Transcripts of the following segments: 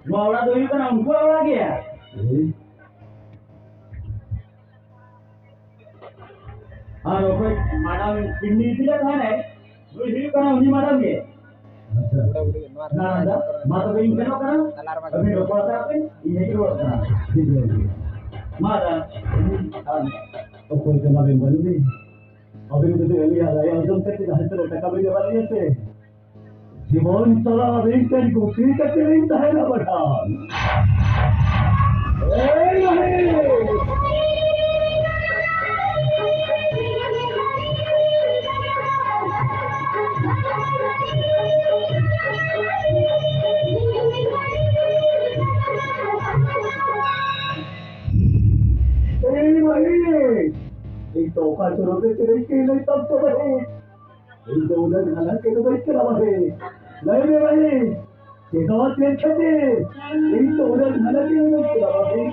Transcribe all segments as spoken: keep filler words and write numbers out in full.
ᱱᱚᱣᱟ ᱚᱲᱟᱜ ᱫᱚ ᱦᱩᱭᱩᱜ ᱠᱟᱱᱟ ᱩᱱᱠᱩᱣᱟᱜ ᱚᱲᱟᱜ ᱜᱮ᱾ ᱟᱨ ᱚᱠᱚᱭ ᱢᱟᱰᱟᱢ ᱠᱤᱰᱱᱤ ᱤᱫᱤ ᱞᱮᱫ ᱛᱟᱦᱮᱱᱟᱭ, ᱱᱩᱭ ᱦᱩᱭᱩᱜ ᱠᱟᱱᱟ ᱩᱱᱤ ᱢᱟᱰᱟᱢ ᱜᱮ᱾ ᱟᱪᱪᱷᱟ᱾ ᱱᱟ, ᱱᱟ, ᱢᱟ ᱛᱚᱵᱮ ᱤᱧ ᱥᱮᱱᱚᱜ ᱠᱟᱱᱟ᱾ ᱟᱹᱵᱤᱱ ᱨᱚᱯᱚᱲ ᱦᱟᱛᱟᱲ ᱯᱮ, ᱤᱧ ᱦᱮᱡ ᱨᱩᱣᱟᱹᱲᱚᱜ ᱠᱟᱱᱟ᱾ ᱴᱷᱤᱠ ᱜᱮᱭᱟ᱾ ᱢᱟ ᱫᱟ᱾ ᱚᱠᱚᱭ ᱠᱟᱱᱟ ᱵᱮᱱ ᱵᱟᱹᱵᱩ? ᱟᱹᱵᱤᱱ ᱡᱩᱫᱤ ᱟᱹᱞᱤᱧᱟᱜ ᱫᱟᱭᱟ ᱩᱫᱩᱢ ᱠᱟᱛᱮ ᱡᱟᱦᱟᱸ ᱛᱤᱱᱟᱹᱜ ᱴᱟᱠᱟ ᱵᱤᱱ ᱮᱢᱟ ᱞᱤᱧᱟ ᱥᱮ, ᱡᱤᱵᱚᱱ ᱥᱟᱨᱟ ᱟᱹᱵᱤᱱ ᱴᱷᱮᱱ ᱠᱩᱥᱤ ᱠᱟᱛᱮ ᱞᱤᱧ ᱛᱟᱦᱮᱱᱟ ᱵᱟᱠᱷᱟᱱ᱾ ᱮᱭ ᱢᱟᱹᱭ! ᱮᱭ ᱢᱟᱹᱭ! ᱤᱧ ᱫᱚ ᱚᱠᱟ ᱪᱚᱨᱚᱠ ᱨᱮ ᱪᱮᱬᱮᱧ ᱠᱟᱹᱭ ᱞᱮᱱ ᱛᱟᱢ ᱛᱚᱵᱮ᱾ ᱤᱧ ᱫᱚ ᱩᱱᱟᱹᱜ ᱦᱟᱞᱟᱝ ᱠᱮᱫ ᱫᱚ ᱵᱟᱹᱧ ᱪᱟᱞᱟᱣᱟ ᱦᱮ᱾ ᱞᱟᱹᱭ ᱢᱮ ᱵᱷᱟᱹᱭ, ᱪᱮᱫ ᱦᱚᱸ ᱪᱮᱫ ᱠᱷᱟᱹᱛᱤᱨ? ᱤᱧ ᱫᱚ ᱩᱱᱟᱹᱜ ᱦᱟᱞᱟᱝ ᱠᱮᱫ ᱫᱚ ᱵᱟᱹᱧ ᱪᱟᱞᱟᱣᱟ ᱦᱮ᱾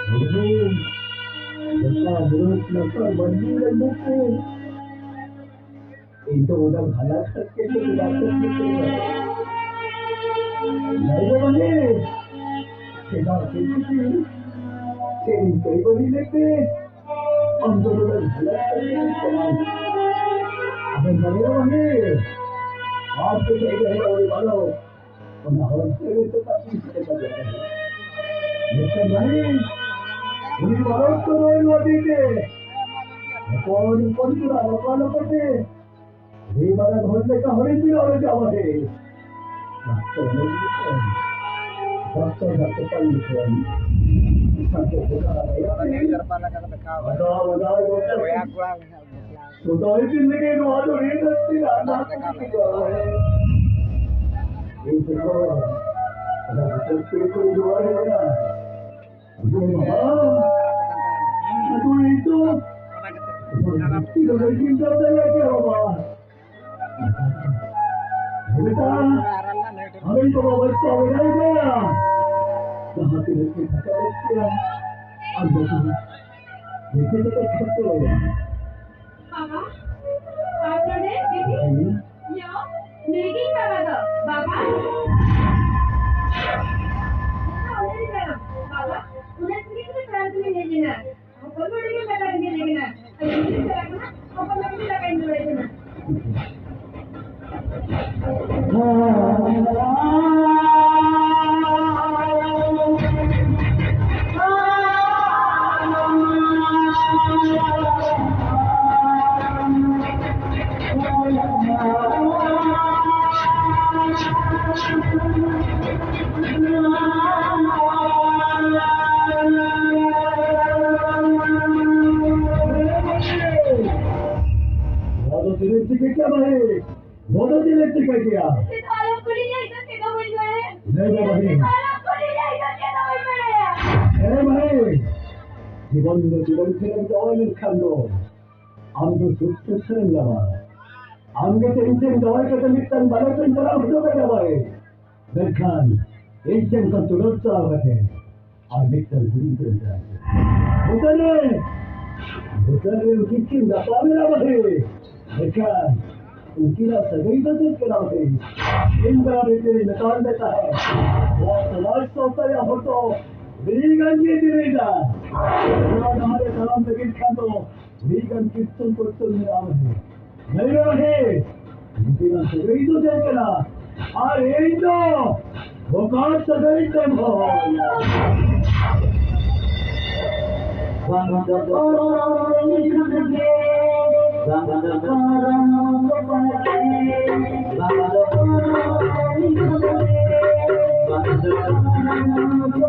ᱦᱩᱲᱩ, ᱫᱟᱠᱟ, ᱦᱩᱲᱩ, ᱫᱟᱠᱟ, ᱢᱟᱹᱱᱢᱤ ᱞᱟᱹᱜᱤᱫ ᱛᱮ᱾ ᱤᱧ ᱫᱚ ᱩᱱᱟᱹᱜ ᱦᱟᱞᱟᱝ ᱠᱮᱫ ᱫᱚ ᱵᱟᱹᱧ ᱪᱟᱞᱟᱣᱟ ᱦᱮ᱾ ᱞᱟᱹᱭ ᱢᱮ ᱵᱷᱟᱹᱭ, ᱪᱮᱫᱟᱜ ᱪᱮᱫ ᱠᱷᱟᱹᱛᱤᱨ? ᱪᱮᱫ ᱤᱧ ᱠᱟᱹᱭ ᱵᱟᱹᱲᱤᱡ ᱞᱮᱫ ᱛᱮ? ᱟᱢ ᱫᱚ ᱱᱚᱰᱮᱢ ᱦᱮᱡ ᱠᱟᱛᱮ ᱪᱮᱫ ᱠᱚ ᱵᱟᱝ? ᱟᱫᱚ ᱵᱟᱲᱟᱭᱟ ᱢᱟᱱᱮ, ᱟᱢ ᱫᱚ ᱪᱮᱫ ᱮᱢ ᱦᱮᱡ ᱵᱟᱲᱟᱭᱟ? ᱚᱱᱟ ᱦᱚᱲ ᱛᱮᱜᱮ ᱛᱚ ᱠᱟᱹᱴᱤᱡ ᱥᱮᱫ ᱮ ᱵᱟᱡᱟᱣ ᱠᱟᱱᱟ᱾ ᱢᱮᱱᱠᱷᱟᱱ ᱢᱟᱱᱮ, ᱩᱱᱤ ᱵᱟᱨᱚ ᱛᱚ ᱱᱚᱜᱼᱚᱭ ᱱᱚᱣᱟ ᱫᱤᱱ ᱨᱮ ᱦᱚᱯᱚᱱ ᱦᱚᱯᱚᱱ ᱠᱚᱲᱟ ᱞᱚᱠᱟ ᱞᱚᱠᱟ ᱛᱮ ᱟᱹᱰᱤ ᱢᱟᱨᱟᱝ ᱦᱚᱲ ᱞᱮᱠᱟ ᱦᱚᱲᱤᱧ ᱵᱮᱱᱟᱣ ᱞᱮᱫᱟ ᱢᱟᱱᱮ᱾ ᱰᱟᱠᱛᱚᱨ ᱞᱟᱹᱜᱤᱫ ᱠᱷᱚᱱ, ᱰᱟᱠᱛᱚᱨ, ᱰᱟᱠᱛᱚᱨ ᱞᱟᱹᱜᱤᱫ ᱠᱷᱚᱱ᱾ ᱱᱤᱡᱮᱨ ᱯᱟᱦᱴᱟ ᱠᱟᱛᱮ ᱠᱷᱟᱣᱟ᱾ ᱵᱚᱭᱦᱟ ᱠᱚᱲᱟ ᱜᱮ ᱦᱟᱸᱜ ᱵᱟᱯᱞᱟ᱾ ᱥᱚᱫᱟᱭ ᱫᱤᱱ ᱨᱮᱜᱮ ᱱᱚᱣᱟ ᱫᱚ ᱨᱤᱱ ᱦᱟᱹᱛᱤ ᱨᱟᱱ ᱫᱟᱜ ᱛᱮᱠᱟ ᱞᱮᱠᱟ᱾ ᱤᱧ ᱴᱷᱮᱱ ᱠᱷᱚᱱ ᱚᱱᱟ ᱵᱤᱪᱟᱹᱨ ᱠᱚ ᱡᱚᱦᱟᱨ ᱠᱟᱱᱟ᱾ ᱟᱫᱚ ᱤᱧ ᱫᱚ ᱵᱟᱹᱧ ᱪᱤᱱᱛᱟᱹ ᱫᱟᱲᱮᱭᱟᱜ ᱠᱟᱱᱟ ᱵᱟᱵᱟ᱾ ᱵᱮᱴᱟ, ᱟᱢᱤᱡ ᱵᱟᱵᱟ ᱵᱟᱧᱪᱟᱣ ᱢᱮᱱᱟᱭ ᱜᱮᱭᱟ᱾ ᱡᱟᱦᱟᱸ ᱛᱤᱱᱟᱹᱜ ᱜᱮ ᱴᱟᱠᱟ ᱞᱟᱹᱠᱛᱤᱭᱟ, ᱟᱨ ᱵᱟᱠᱷᱟᱱ ᱱᱤᱡᱮ ᱛᱮᱠᱚ ᱠᱷᱚᱨᱪᱚᱭᱟ᱾ ᱵᱟᱵᱟ, ᱟᱨ ᱱᱚᱰᱮ ᱵᱤᱴᱤ? ᱦᱮᱸ᱾ ᱭᱳ, ᱱᱩᱭ ᱜᱮ ᱤᱧ ᱵᱟᱵᱟ ᱫᱚ᱾ ᱵᱟᱵᱟ? ᱵᱟᱵᱟ, ᱩᱱᱟᱹᱜ ᱥᱟᱺᱜᱤᱧ ᱠᱷᱚᱱ ᱯᱮᱲᱟ ᱴᱷᱮᱱᱤᱧ ᱦᱮᱡ ᱮᱱᱟ᱾ ᱦᱚᱯᱚᱱ ᱵᱩᱰᱷᱤ ᱜᱮ ᱢᱮᱛᱟ ᱫᱤᱧ ᱛᱟᱦᱮᱸ ᱠᱟᱱᱟ᱾ ᱟᱫᱚ ᱤᱧ ᱪᱟᱞᱟᱜ ᱠᱟᱱᱟ, ᱦᱚᱯᱚᱱ ᱵᱩᱰᱷᱤ ᱫᱟᱠᱟᱧ ᱡᱚᱢᱟᱭ ᱠᱟᱱᱟ᱾ ᱱᱚᱣᱟ ᱫᱚ ᱪᱮᱫ ᱮᱢ ᱪᱤᱠᱟᱹ ᱠᱮᱫᱟ ᱵᱷᱟᱹᱭ? ᱱᱚᱣᱟ ᱫᱚ ᱪᱮᱫ ᱮᱢ ᱪᱤᱠᱟᱹ ᱠᱮᱫᱟ? ᱪᱮᱫ ᱦᱚᱸ ᱟᱞᱚᱢ ᱠᱩᱞᱤᱧᱟ, ᱤᱧ ᱫᱚ ᱪᱮᱫ ᱦᱚᱸ ᱵᱟᱹᱧ ᱵᱟᱲᱟᱭᱟ᱾ ᱦᱮᱸ ᱜᱮ ᱵᱷᱟᱹᱭ᱾ ᱪᱮᱫ ᱦᱚᱸ ᱟᱞᱚᱢ ᱠᱩᱞᱤᱧᱟ, ᱤᱧ ᱫᱚ ᱪᱮᱫ ᱦᱚᱸ ᱵᱟᱹᱧ ᱵᱟᱲᱟᱭᱟ᱾ ᱦᱮᱸ ᱵᱷᱟᱹᱭ᱾ ᱡᱤᱵᱚᱱ ᱫᱚ ᱡᱤᱵᱚᱱ ᱴᱷᱮᱱᱮᱢ ᱫᱚᱦᱚ ᱞᱮᱱᱠᱷᱟᱱ ᱫᱚ ᱟᱢ ᱫᱚ ᱥᱩᱠ ᱥᱩᱠ ᱥᱮᱢ ᱧᱟᱢᱟ᱾ ᱟᱢ ᱜᱮ ᱛᱚ ᱤᱧ ᱴᱷᱮᱱ ᱫᱚᱦᱚᱭ ᱠᱟᱛᱮ ᱢᱤᱫᱴᱟᱝ ᱵᱟᱞᱮ ᱠᱚᱧ ᱵᱮᱱᱟᱣ ᱦᱚᱪᱚ ᱠᱮᱫᱟ ᱵᱷᱟᱹᱭ᱾ ᱢᱮᱱᱠᱷᱟᱱ ᱤᱧ ᱴᱷᱮᱱ ᱠᱷᱚᱱ ᱪᱚᱰᱚᱨ ᱪᱟᱞᱟᱣ ᱠᱟᱛᱮ ᱟᱨ ᱢᱤᱫᱴᱟᱝ ᱠᱩᱲᱤ ᱜᱤᱫᱽᱨᱟᱹ ᱢᱮᱱᱟᱭᱟ᱾ ᱵᱷᱩᱴᱟᱹᱱ ᱨᱮ, ᱵᱷᱩᱴᱟᱹᱱ ᱨᱮ ᱩᱱᱠᱤᱱ ᱠᱤᱱ ᱧᱟᱯᱟᱢ ᱮᱱᱟ ᱵᱟᱹᱦᱩ᱾ ᱢᱮᱱᱠᱷᱟᱱ ᱩᱱᱠᱤᱱᱟᱜ ᱥᱟᱹᱜᱟᱹᱭ ᱫᱚ ᱪᱮᱫ ᱠᱟᱱᱟ ᱵᱟᱹᱦᱩ? ᱤᱧ ᱵᱟᱵᱟ ᱵᱷᱤᱛᱨᱤ ᱨᱮ ᱢᱮᱛᱟᱣᱟᱫ ᱢᱮ ᱛᱟᱦᱮᱸ, ᱱᱚᱣᱟ ᱥᱚᱢᱟᱡᱽ ᱥᱚᱝᱥᱛᱷᱟ ᱨᱮᱭᱟᱜ ᱦᱚᱲ ᱫᱚ ᱟᱹᱰᱤ ᱜᱟᱱ ᱜᱮ ᱡᱤᱨᱟᱹᱭᱮᱫᱟ᱾ ᱱᱚᱣᱟ ᱰᱟᱦᱟᱨ ᱨᱮ ᱛᱟᱲᱟᱢ ᱞᱟᱹᱜᱤᱫ ᱠᱷᱟᱱ ᱫᱚ ᱟᱹᱰᱤ ᱜᱟᱱ ᱠᱤᱨᱛᱚᱱ ᱠᱚᱨᱛᱚᱱ ᱢᱮᱱᱟᱜᱼᱟ ᱵᱟᱹᱦᱩ᱾ ᱞᱟᱹᱭ ᱢᱮ ᱵᱟᱹᱦᱩ, ᱩᱱᱠᱤᱱᱟᱜ ᱥᱟᱹᱜᱟᱹᱭ ᱫᱚ ᱪᱮᱫ ᱠᱟᱱᱟ? ᱟᱨ ᱤᱧ ᱫᱚ ᱵᱚᱠᱟ ᱥᱟᱹᱜᱟᱹᱭ ᱛᱮ ᱵᱷᱚᱨ᱾ ᱵᱟᱝ ᱫᱚ ᱵᱚᱠᱟ ᱥᱟᱹᱜᱟᱹᱭ ᱛᱮ ᱵᱷᱚᱨ᱾ ᱵᱟᱝ ᱫᱚ ᱵᱚᱠᱟ ᱥᱟᱹᱜᱟᱹᱭ ᱛᱮ ᱵᱷᱚᱨ᱾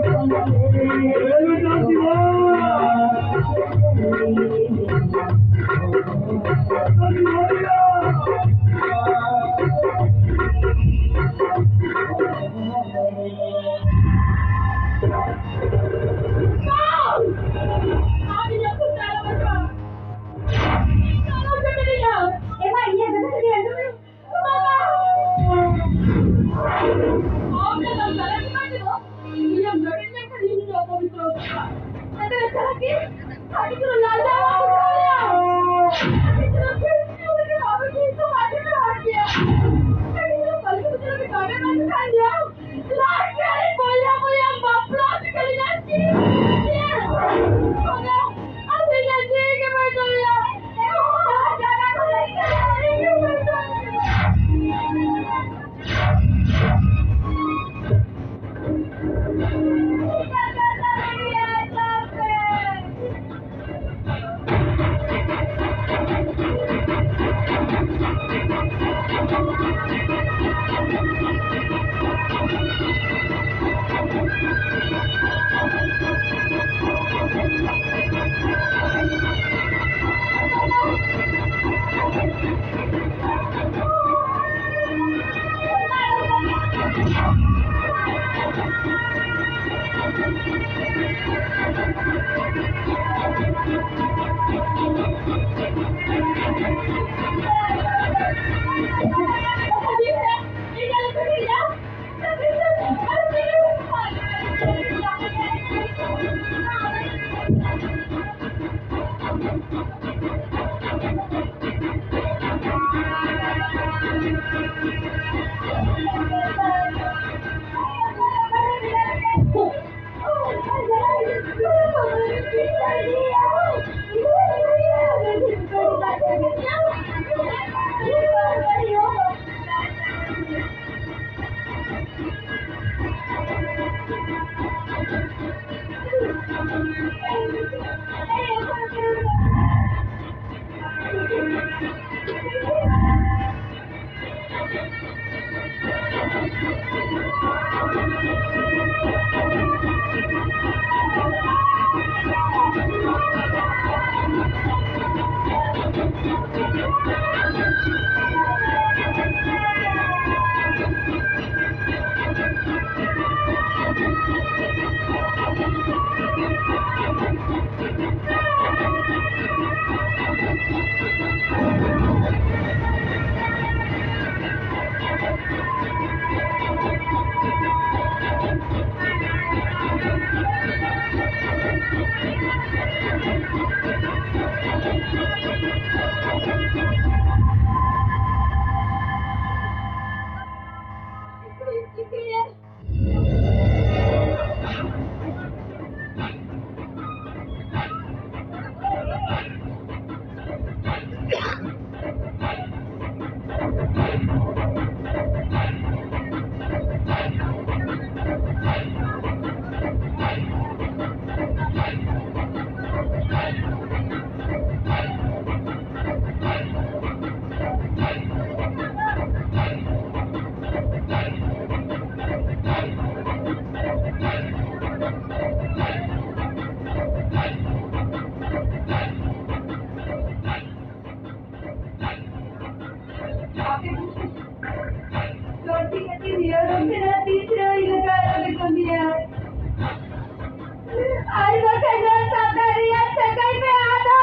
ᱟᱨ ᱵᱟᱠᱷᱟᱱ ᱱᱚᱣᱟ ᱥᱟᱶᱛᱟ ᱨᱮᱭᱟᱜ ᱥᱟᱹᱜᱟᱹᱭ ᱯᱮ ᱟᱫᱟ᱾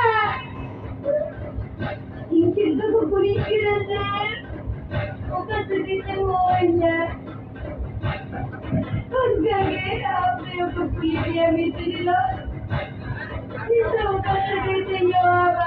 ᱤᱧ ᱪᱮᱫ ᱫᱚᱠᱚ ᱠᱩᱞᱤᱧ ᱠᱟᱱᱟ ᱥᱮ? ᱚᱠᱟ ᱥᱟᱹᱜᱟᱹᱭ ᱛᱮᱢ ᱦᱚᱦᱚᱧᱟ? ᱚᱱᱠᱟ ᱜᱮ ᱟᱯᱮ ᱦᱚᱸᱠᱚ ᱠᱩᱞᱤ ᱯᱮᱭᱟ ᱢᱤᱫ ᱫᱤᱱ ᱦᱤᱞᱳᱜ᱾ ᱤᱧ ᱫᱚ ᱚᱠᱟ ᱥᱟᱹᱜᱟᱹᱭ ᱛᱮᱧ ᱦᱚᱦᱚᱣᱟ?